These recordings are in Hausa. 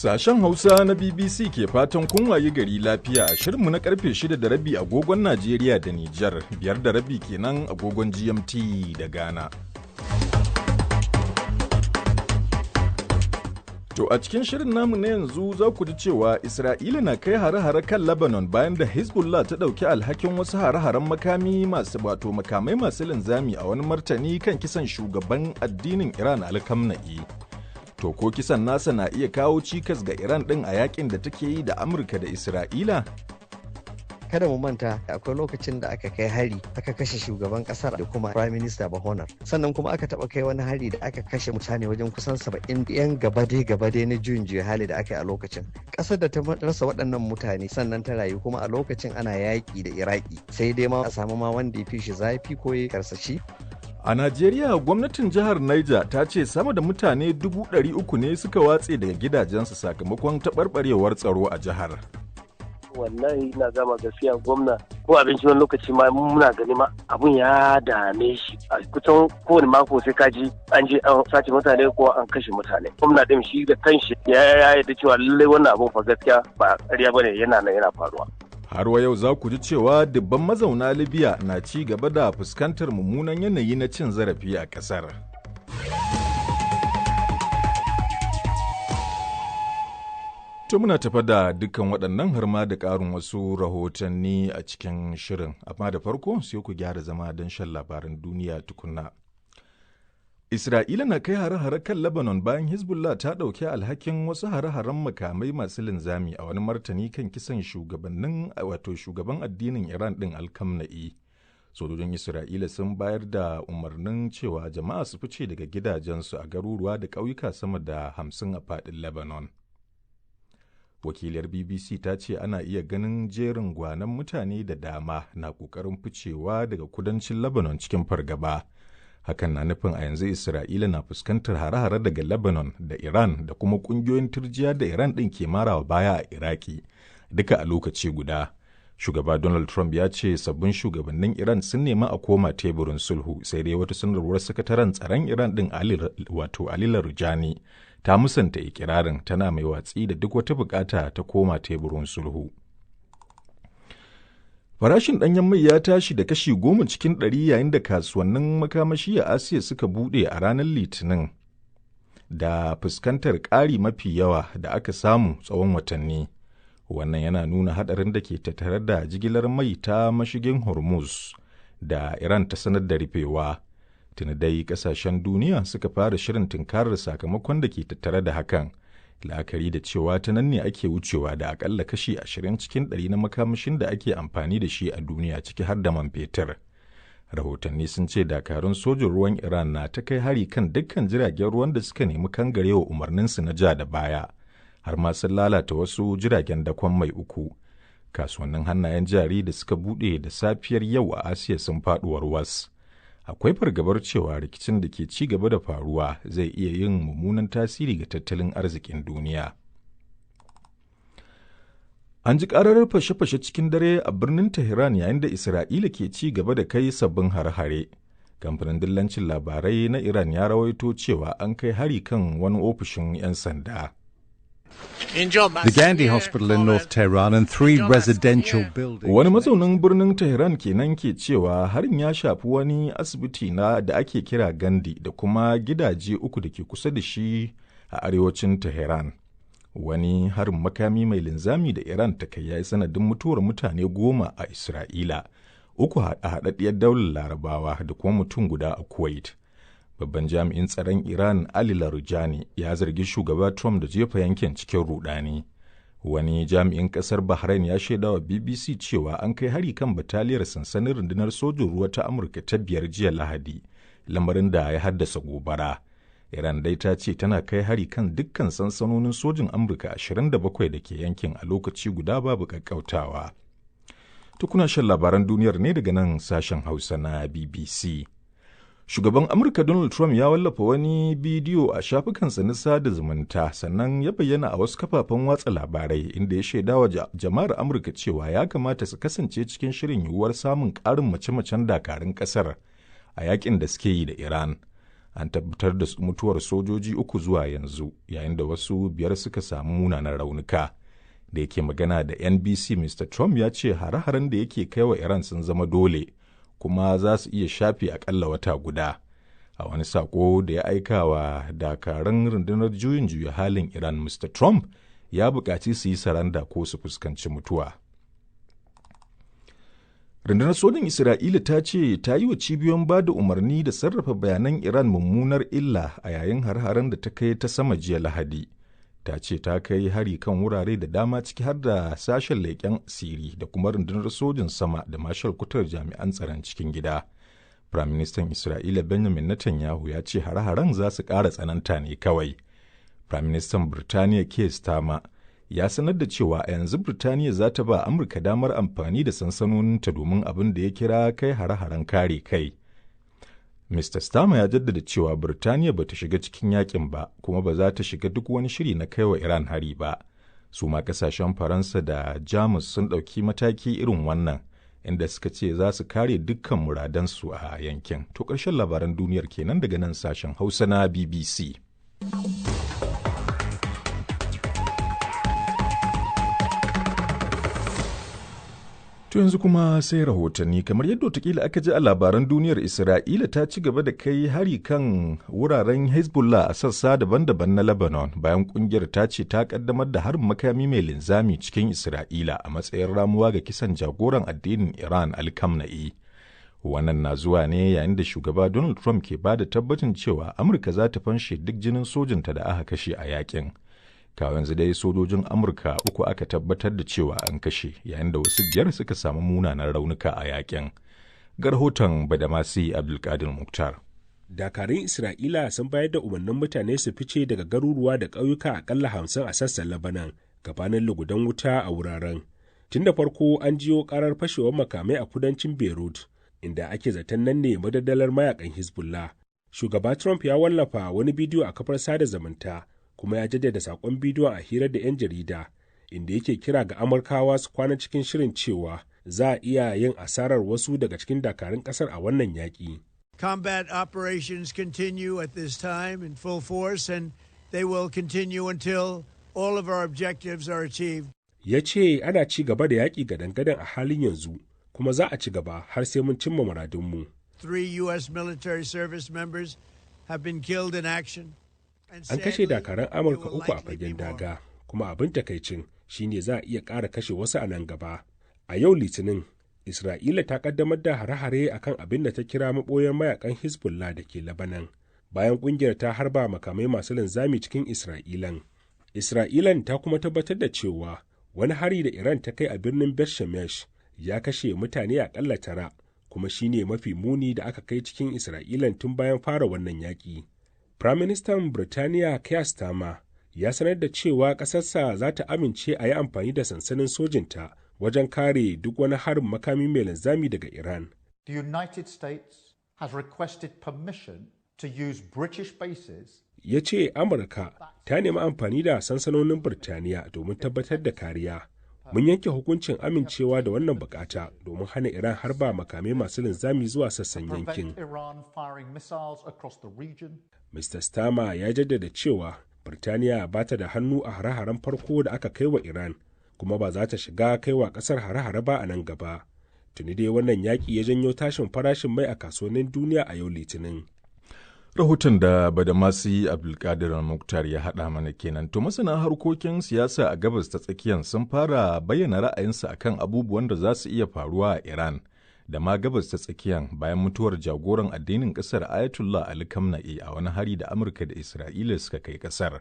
Sashen Hausa na BBC ke fatan kun wayi gari lafiya a shirinmu na karfe 6 da rabi agogon Najeriya da Nijar, 5:30 kenan agogon GMT da Ghana. To a cikin shirin namu na yanzu za ku ji cewa Isra'ila na kai hare-hare kan Lebanon bayan da Hezbollah ta ɗauki alhakin wasu hare-haren makami masu wato makamai masu linzami a wani martani kan kisan shugaban addinin Iran alkamna'i. To ko kisan nasa na iya kawo cikas ga Iran ɗin a yakin da take yi da Amurka da Isra'ila? Kada mu manta akwai lokacin da aka kai hari aka kashe shugaban kasar da kuma prime minister Bahonar, sannan kuma aka taba kai wani hari da aka kashe mutane wajen kusan 70 yan gabade gabade na juyin juya hali da aka yi a lokacin. Kasar da ta rasa waɗannan mutane sannan ta rayu, kuma a lokacin ana yaƙi da Iraki, sai dai ma a samu ma wanda ya fi shi zafi ko ya karsashi. A Najeriya, gwamnatin jihar Niger ta ce sama da mutane 300,000 ne suka watse daga gidajensu sakamakon taɓarɓarewar tsaro a jihar. Wallahi ina gama gaskiya, gwamna ko abinci wani lokaci ma muna gani ma abun ya dame shi. A kusan kowane mako sai kaji an je an sace mutane ko an kashe mutane. Gwamna din shi da kanshi ya yarda cewa lallai wannan abun fa gaskiya ba ƙarya bane, yana nan yana faruwa. Har wa yau za ku ji cewa dubban mazauna Libya na ci gaba da fuskantar mummunan yanayi na cin zarafi a ƙasar. To muna tafa da dukkan waɗannan har ma da ƙarin wasu rahotanni a cikin shirin, amma da farko sai ku gyara zama don shan labaran duniya tukunna. Isra'ila na kai hare-hare kan Lebanon bayan Hezbollah ta ɗauki alhakin wasu hare-haren makamai masu linzami a wani martani kan kisan shugabannin wato shugaban addinin Iran ɗin Alkamna'i. Sojojin Isra'ila sun bayar da umarnin cewa jama'a su fice daga gidajensu a garuruwa da ƙauyuka sama da 50 a faɗin Lebanon. Wakiliyar BBC ta ce ana iya ganin jerin gwanon mutane da dama na ƙoƙarin ficewa daga kudancin Lebanon cikin fargaba. Hakan na nufin a yanzu Isra'ila na fuskantar hare-hare daga Lebanon da Iran da kuma ƙungiyoyin turjiya da Iran ɗin ke marawa baya a Iraki, duka a lokaci guda. Shugaba Donald Trump ya ce sabbin shugabannin Iran sun nemi a koma teburin sulhu, sai dai wata sanarwar sakataren tsaron Iran ɗin wato Ali Larijani ta musanta ikirarin, tana mai watsi da duk wata bukata ta koma teburin sulhu. Farashin ɗanyen mai ya tashi da kashi 10% yayin da kasuwannin makamashi a Asiya suka buɗe a ranar Litinin da fuskantar ƙari mafi yawa da aka samu tsawon watanni. Wannan yana nuna haɗarin da ke tattare da jigilar mai ta mashigin Hormuz da Iran ta sanar da rufewa. Tuni dai ƙasashen duniya suka fara shirin tunkarar sakamakon da ke tattare da hakan, la'akari da cewa ta nan ne ake wucewa da akalla kashi 20% na makamashin da ake amfani da shi a duniya, ciki har da man fetur. Rahotanni sun ce dakarun sojin ruwan Iran na ta kai hari kan dukkan jiragen ruwan da suka nemi kangarewa umarninsu na ja da baya, har ma sun lalata wasu jiragen dakon mai uku. Kasuwannin hannayen jari da suka buɗe da safiyar yau a Asiya sun faɗuwar was. Akwai fargabar cewa rikicin da ke ci gaba da faruwa zai iya yin mummunan tasiri ga tattalin arzikin duniya. An ji ƙarar fashe-fashe cikin dare a birnin Tehran yayin da Isra'ila ke ci gaba da kai sabbin hare-hare. Kamfanin dillancin labarai na Iran ya rawaito cewa an kai hari kan wani ofishin 'yan sanda. The Gandhi Hospital in North Tehran and three residential buildings. Wani mazaunin birnin Tehran kenan ke cewa harin ya shafi wani asibiti na da ake kira Gandhi da kuma gidaje uku da ke kusa da shi a arewacin Tehran. Wani harin makami mai linzami da Iran ta kai ya yi sanadin mutuwar mutane 10 a Isra'ila, uku a haɗaɗɗiyar daular Larabawa da kuma mutum guda a Kuwait. Babban jami'in tsaron Iran Ali Larijani ya zargi shugaba Trump da jefa yankin cikin rudani. Wani jami'in kasar Bahrain ya shaidawa BBC cewa an kai hari kan bataliyar sansanin rundunar sojin ruwa ta Amurka ta 5 jiya Lahadi, lamarin da ya haddasa gobara. Iran dai ta ce tana kai hari kan dukkan sansanonin sojin Amurka 27 da ke yankin a lokaci guda babu kakkautawa. Tukuna shan labaran duniyar ne daga nan sashen Hausa na BBC. Shugaban Amurka Donald Trump ya wallafa wani bidiyo a shafukansa na sada zumunta, sannan ya bayyana a wasu kafafen watsa labarai inda ya shaidawa jama'ar Amurka cewa ya kamata su kasance cikin shirin yiwuwar samun ƙarin mace-macen dakarun ƙasar a yakin da suke yi da Iran. An tabbatar da mutuwar sojoji 3 zuwa yanzu, yayin da wasu 5 suka samu munanan raunuka. Da yake magana da NBC, Mr. Trump ya ce hare-haren da yake kai wa Iran sun zama dole, kuma za su iya shafe akalla wata guda. A wani sako da ya aika wa dakarun rundunar juyin juya halin Iran, Mr. Trump ya buƙaci su yi saranda ko su fuskanci mutuwa. Rundunar sojin Isra'ila ta ce ta yi wa cibiyoyin ba da umarni da sarrafa bayanan Iran mummunar illa a yayin har-haren da ta kai ta sama jiya Lahadi. Ta ce ta kai hari kan wurare da dama ciki har da sashen leƙen asiri da kuma rundunar sojin sama da mashal kutar jami'an tsaron cikin gida. Firaministan Isra'ila Benjamin Netanyahu ya ce hare-haren za su ƙara tsananta ne kawai. Firaministan Birtaniya Keir Starmer ya sanar da cewa a yanzu Birtaniya za ta ba Amurka damar amfani da sansanoninta domin abin da ya kira kai hare-haren kare kai. Mr. Starmer ya jaddada cewa Birtaniya ba ta shiga cikin yakin ba kuma ba za ta shiga duk wani shiri na kaiwa Iran hari ba. Su ma kasashen Faransa da Jamus sun ɗauki mataki irin wannan, inda suka ce za su kare dukkan muradansu a yankin. To ƙarshen labaran duniyar kenan daga nan sashen Hausa na BBC. To yanzu kuma sai rahotanni kamar yadda watakila aka ji a labaran duniyar Isra'ila ta ci gaba da kai hari kan wuraren Hezbollah a sassa daban-daban na Lebanon bayan kungiyar ta ce ta kaddamar da harin makami mai linzami cikin Isra'ila a matsayin ramuwa ga kisan jagoran addinin Iran Ali Khamenei. Wannan na zuwa ne yayin da shugaba Donald Trump ke ba da tabbacin cewa Amurka za ta fanshe duk jinin sojinta da aka kashe a yakin. Kawo yanzu dai sojojin Amurka 3 aka tabbatar da cewa an kashe, yayin da wasu 5 suka samu munanan raunuka a yakin. Ga rahoton Badamasi Abdulkadir Muktar. Dakarun Isra'ila sun bayar da umarnin mutane su fice daga garuruwa da ƙauyuka akalla 50 a sassan Labanan gabanin lugudan wuta a wuraren. Tun da farko an jiyo karar fashewar makamai a kudancin Beirut, inda ake zaton nan ne madadalar mayakan Hezbollah. Shugaba Trump ya wallafa wani bidiyo a kafar sada zumunta kuma ya jaddada sakon bidiyon a hirar da 'yan jarida, inda yake kira ga Amurkawa su kwana cikin shirin cewa za a iya yin asarar wasu daga cikin dakarun kasar a wannan yaƙi. Combat operations continue at this time in full force and they will continue until all of our objectives are achieved. Ya ce ana ci gaba da yaƙi gadan-gadan a halin yanzu kuma za a ci gaba har sai mun cimma muradunmu. 3 U.S. military service members have been killed in action. An kashe dakaran Amurka 3 a fagen daga, kuma abin takaicin shine za a iya ƙara kashe wasu a nan gaba. A yau Litinin, Isra'ila ta kaddamar da hare-hare akan abin da ta kira maɓoyar mayakan Hezbollah da ke Labanan, bayan ƙungiyar ta harba makamai masu linzami cikin Isra'ilan. Isra'ilan ta kuma tabbatar da cewa wani hari da Iran ta kai a birnin Bet Shemesh ya kashe mutane aƙalla 9, kuma shine mafi muni da aka kai cikin Isra'ilan tun bayan fara wannan yaƙi. Firaministan Birtaniya Keir Starmer ya sanar da cewa ƙasarsa za ta amince a yi amfani da sansanin sojinta wajen kare duk wani harin makami mai linzami daga Iran. The United States has requested permission to use British bases. Ya ce Amurka ta nemi amfani da sansanonin Birtaniya domin tabbatar da kariya. Mun yanke hukuncin amincewa da wannan bukata domin hana Iran harba makamai masu linzami zuwa sassan yankin. Mr. Starmer ya jaddada cewa Birtaniya ba ta da hannu a hare-haren farko da aka kai wa Iran, kuma ba za ta shiga kai wa ƙasar hare-hare ba a nan gaba. Tuni dai wannan yaƙi ya janyo tashin farashin mai a kasuwannin duniya a yau Litinin. Rahoton da Badamasi Abdulkadir Muktar ya haɗa mana kenan. To masana harkokin siyasa a gabas ta tsakiyan sun fara bayyana ra'ayinsu akan abubuwan da za su iya faruwa a Iran da ma gabas ta tsakiyan bayan mutuwar jagoran addinin ƙasar Ayatollah Ali Khamenei a wani hari da Amurka da Isra'ila suka kai ƙasar.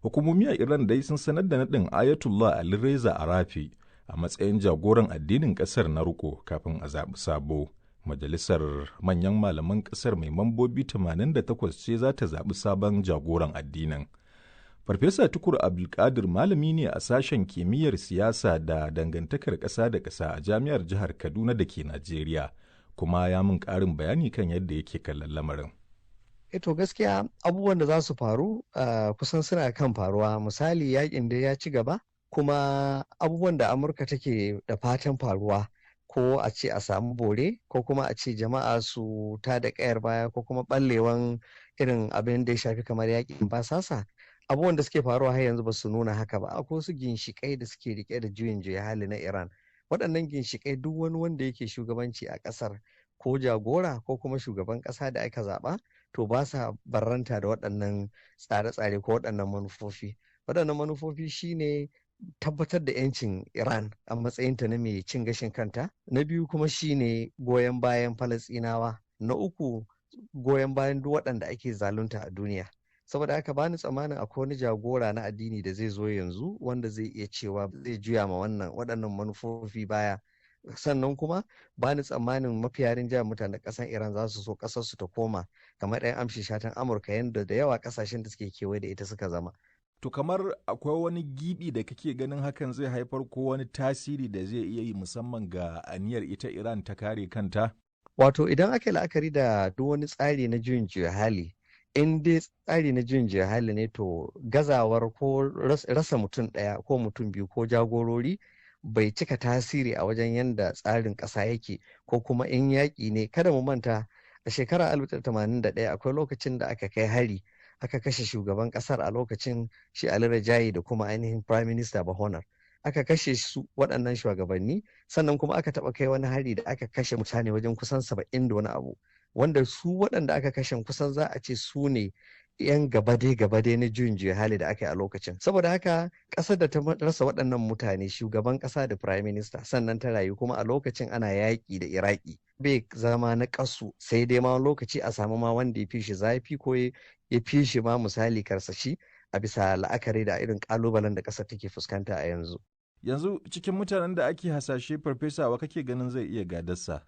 Hukumomi a Iran dai sun sanar da naɗin Ayatollah Ali Reza Arafi a matsayin jagoran addinin ƙasar na riko kafin a zaɓi sabo. Majalisar manyan malaman ƙasar mai mambobi 88 ce za ta zaɓi sabon jagoran addinin. Farfesa Tukur Abdulkadir malami ne a sashen kimiyyar siyasa da dangantakar ƙasa da ƙasa a jami'ar jihar Kaduna da ke Najeriya, kuma ya mun ƙarin bayani kan yadda yake kallon lamarin. To gaskiya abubuwan da za su faru kusan suna kan faruwa. Misali, yakin da ya ci gaba, kuma abubuwan da Amurka take da fatan faruwa, ko a ce a samu bore, ko kuma a ce jama'a su ta da kayar baya, ko kuma ɓallewan irin abin da ya shafi kamar yakin basasa, abubuwan da suke faruwa har yanzu ba su nuna haka ba. Akwai wasu ginshiƙai da suke rike da juyin juya hali na Iran. Waɗannan ginshiƙai, duk wani wanda yake shugabanci a ƙasar, ko jagora ko kuma shugaban ƙasa da aka zaɓa, to ba sa barranta da waɗannan tsare-tsare ko waɗannan manufofi. Waɗannan manufofi shine tabbatar da 'yancin Iran a matsayinta na mai cin gashin kanta. Na biyu kuma shine goyon bayan Falasɗinawa. Na uku, goyon bayan duk waɗanda ake zalunta a duniya. Saboda haka bani tsammanin akwai wani jagora na addini da zai zo yanzu wanda zai iya cewa zai juya ma wannan waɗannan manufofi baya. Sannan kuma bani tsammanin mafiya rinjayen mutanen ƙasar Iran za su so ƙasar su ta koma kamar ɗayan amshi shatan Amurka, yadda da yawa ƙasashen da suke kewaye da ita suka zama. To kamar akwai wani gibi da kake ganin hakan zai haifar ko wani tasiri da zai iya yi, musamman ga aniyar ita Iran ta kare kanta? Wato idan aka yi la'akari da duk wani tsari na juyin juya hali, in dai tsari na juyin juya hali ne, to gazawar ko rasa mutum ɗaya ko mutum biyu ko jagorori bai cika tasiri a wajen yadda tsarin ƙasa yake, ko kuma in yaƙi ne. Kada mu manta, a shekarar 1981 akwai lokacin da aka kai hari, aka kashe shugaban ƙasar a lokacin, shi Ali Rajayi, da kuma ainihin Prime Minister Bahonar. Aka kashe su waɗannan shugabanni. Sannan kuma aka taɓa kai wani hari da aka kashe mutane wajen kusan 70 da wani abu, wanda su waɗanda aka kashe kusan za a ce su ne 'yan gabade-gabade na juyin juya hali da aka yi a lokacin. Saboda haka ƙasar da ta rasa waɗannan mutane, shugaban ƙasa da prime minister, sannan ta rayu kuma a lokacin ana yaƙi da Iraki, bai zama na ƙasu, sai dai ma lokaci a samu ma wanda ya fi shi zafi ko ya fi shi ma misali karsashi, a bisa la'akari da irin ƙalubalen da ƙasar take fuskanta a yanzu. Yanzu cikin mutanen da ake hasashe, farfesa, wa kake ganin zai iya gadarsa?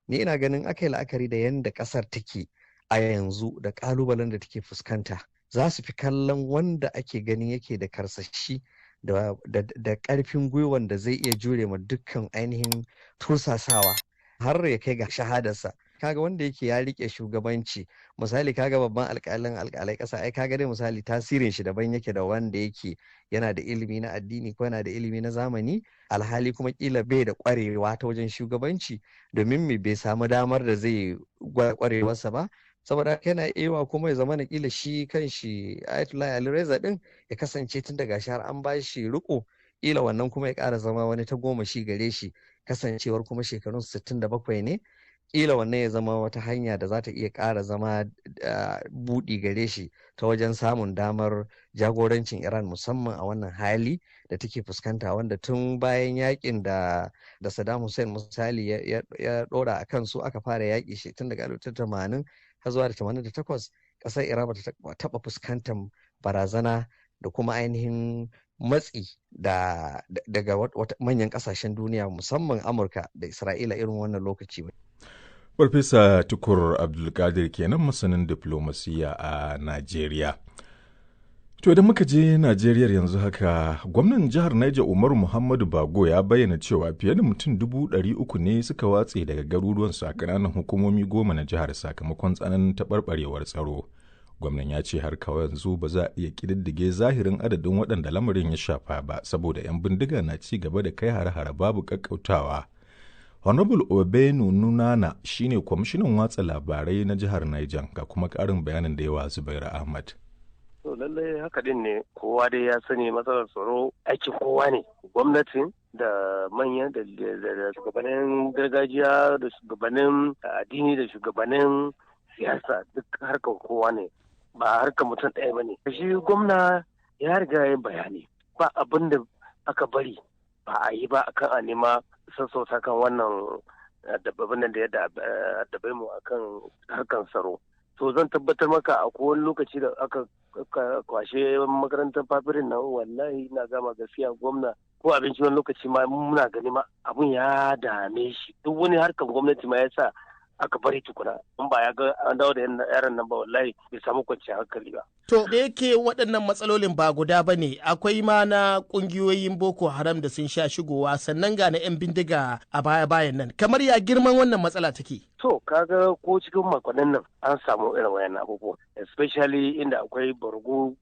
Ni ina ganin aka yi la'akari da yadda ƙasar take a yanzu da ƙalubalen da take fuskanta, za su fi kallon wanda ake ganin yake da karsashi da ƙarfin gwiwan da zai iya jure ma dukkan ainihin tursasawa har ya kai ga shahadarsa. Kaga wanda yake ya rike shugabanci, misali kaga babban alkalin alkalai kasa, ai kaga dai misali tasirin shi daban yake da wanda yake yana da ilimi na addini ko yana da ilimi na zamani, alhali kuma kila bai da kwarewa ta wajen shugabanci, domin me? Bai samu damar da zai kwarewarsa ba. Saboda haka yana iya kuma ya zama na kila shi kan shi Ayatollah Ali Reza din ya kasance tun daga shi har an ba shi riko, kila wannan kuma ya ƙara zama wani ta goma shi gare shi, kasancewar kuma shekarun 67 ne. Kila wannan ya zama wata hanya da za ta iya ƙara zama buɗi gare shi ta wajen samun damar jagorancin Iran, musamman a wannan hali da take fuskanta, wanda tun bayan yakin da Saddam Hussein misali ya ɗora a kansu aka fara yaƙi shi tun daga 1980 har zuwa da 88, ƙasar Iran ba ta taɓa fuskantar barazana da kuma ainihin matsi da daga manyan ƙasashen duniya, musamman Amurka da Isra'ila, irin wannan lokaci ba. Farfesa Tukur Abdulkadir kenan, masanin diflomasiyya a Najeriya. To idan muka je Najeriya yanzu haka, gwamnan jihar Niger Umaru Muhammadu Bago ya bayyana cewa fiye da mutum 300,000 ne suka watse daga garuruwansu a ƙananan hukumomi 10 na jihar sakamakon tsananin taɓarɓarewar tsaro. Gwamnan ya ce har kawai yanzu ba za a iya ƙididdige zahirin adadin waɗanda lamarin ya shafa ba, saboda 'yan bindiga na ci gaba da kai hare-hare babu ƙaƙƙautawa. Honorable Obenu Nunana shine kwamishinan watsa labarai na jihar Niger, ga kuma ƙarin bayanin da yawa Zubairu Ahmad. To lallai haka din ne, kowa dai ya sani matsalar tsaro aikin kowa ne, gwamnatin da manyan da shugabannin gargajiya da shugabannin addini da shugabannin siyasa, duk harkar kowa ne, ba harkar mutum ɗaya ba ne. Shi gwamna ya riga ya bayani, ba abin da aka bari ba a yi ba akan a nema sassauta kan wannan dabbabin nan da ya addabe mu akan harkar tsaro. To zan tabbatar maka a wani lokaci da aka kwashe makarantar fafirin nan, wallahi ina gama gaskiya, gwamna ko abinci wani lokaci ma muna gani ma abun ya dame shi. Duk wani harkar gwamnati ma ya sa aka bari tukuna, in ba ya ga an dawo da yaran nan ba, wallahi bai samu kwanciyar hankali ba. To da yake waɗannan matsalolin ba guda ba ne, akwai ma na ƙungiyoyin Boko Haram da sun sha shigowa, sannan ga na 'yan bindiga a baya-bayan nan. Kamar ya girman wannan matsala take? To kaga ko cikin makonnin nan an samu irin wayan abubuwa, especially inda akwai Borgo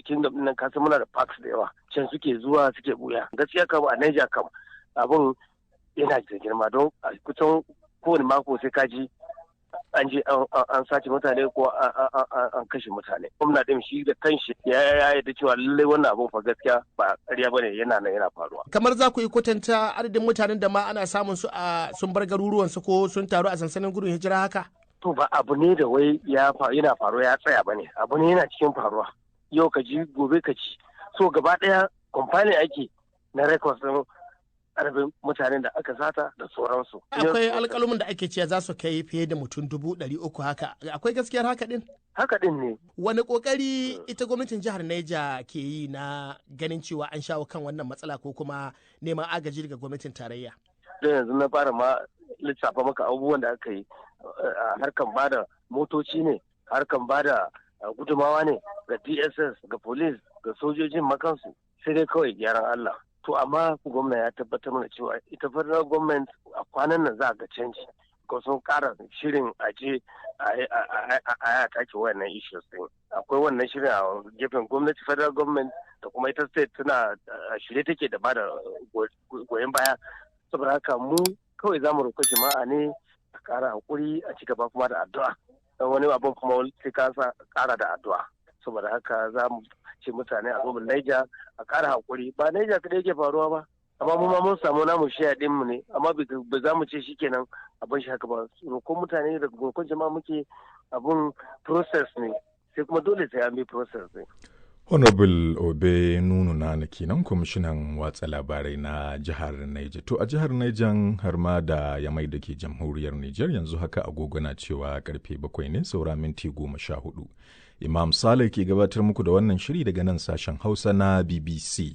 Kingdom nan, kasan muna da parks da yawa, can suke zuwa suke buya. Gaskiya kam a Niger kam abun yana da girma, don a kusan kowane mako sai kaji An je an sace mutane ko an kashe mutane. Gwamna din shi da kanshi ya yarda cewa lallai wannan abun fa gaskiya ba ƙarya bane, yana nan yana faruwa. Kamar za ku yi kwatanta adadin mutanen da ma ana samun su a sun bar garuruwan su ko sun taru a sansanin gudun hijira haka? To, ba abu ne da wai ya yana faruwa ya tsaya bane, abu ne yana cikin faruwa. Yau ka ji, gobe ka ci. So gaba ɗaya compiling ake na records din adadin mutanen da aka sata da sauransu. Akwai alƙalumin da ake cewa za su kai fiye da mutum 300,000 haka. Akwai gaskiyar haka din? Haka din ne. Wani kokari ita gwamnatin jihar Neja ke yi na ganin cewa an shawo kan wannan matsala ko kuma neman agaji daga gwamnatin tarayya? Don yanzu na fara ma lissafa maka abubuwan da aka yi, harkan bada motoci ne, harkan bada gudumawa ne ga DSS, ga police, ga sojojin makansu, sai dai kawai gyaran Allah. To amma gwamna ya tabbatar mana cewa ita federal government a kwanan nan za a ga canji. Ko sun kara shirin aje a take wannan issues din. Akwai wannan shirin a gefen gwamnati, federal government, da kuma ita state tana shirye take da bada goyon baya. Saboda haka mu kawai za mu roƙi jama'a ne a kara hakuri, a ci gaba kuma da addu'a. Wani abun kuma sai ka kara da addu'a. Saboda haka za mu ce mutane a gobin Niger a ƙara hakuri. Ba Niger kadai yake faruwa ba, amma mu ma mun samu namu share din mu ne, amma ba za mu ce shikenan abin shi haka ba. Roƙon mutane da roƙon jama'a muke, abun process ne, sai kuma dole sai an bi process ne. Honorable Obe Nunu na kenan, kwamishinan watsa labarai na jihar Niger. To, a jihar Niger har ma da Yamai da ke jamhuriyar Niger, yanzu haka agogo na cewa karfe 7 ne saura minti 14. Imam Saleh ke gabatar muku da wannan shiri daga nan sashen Hausa na BBC.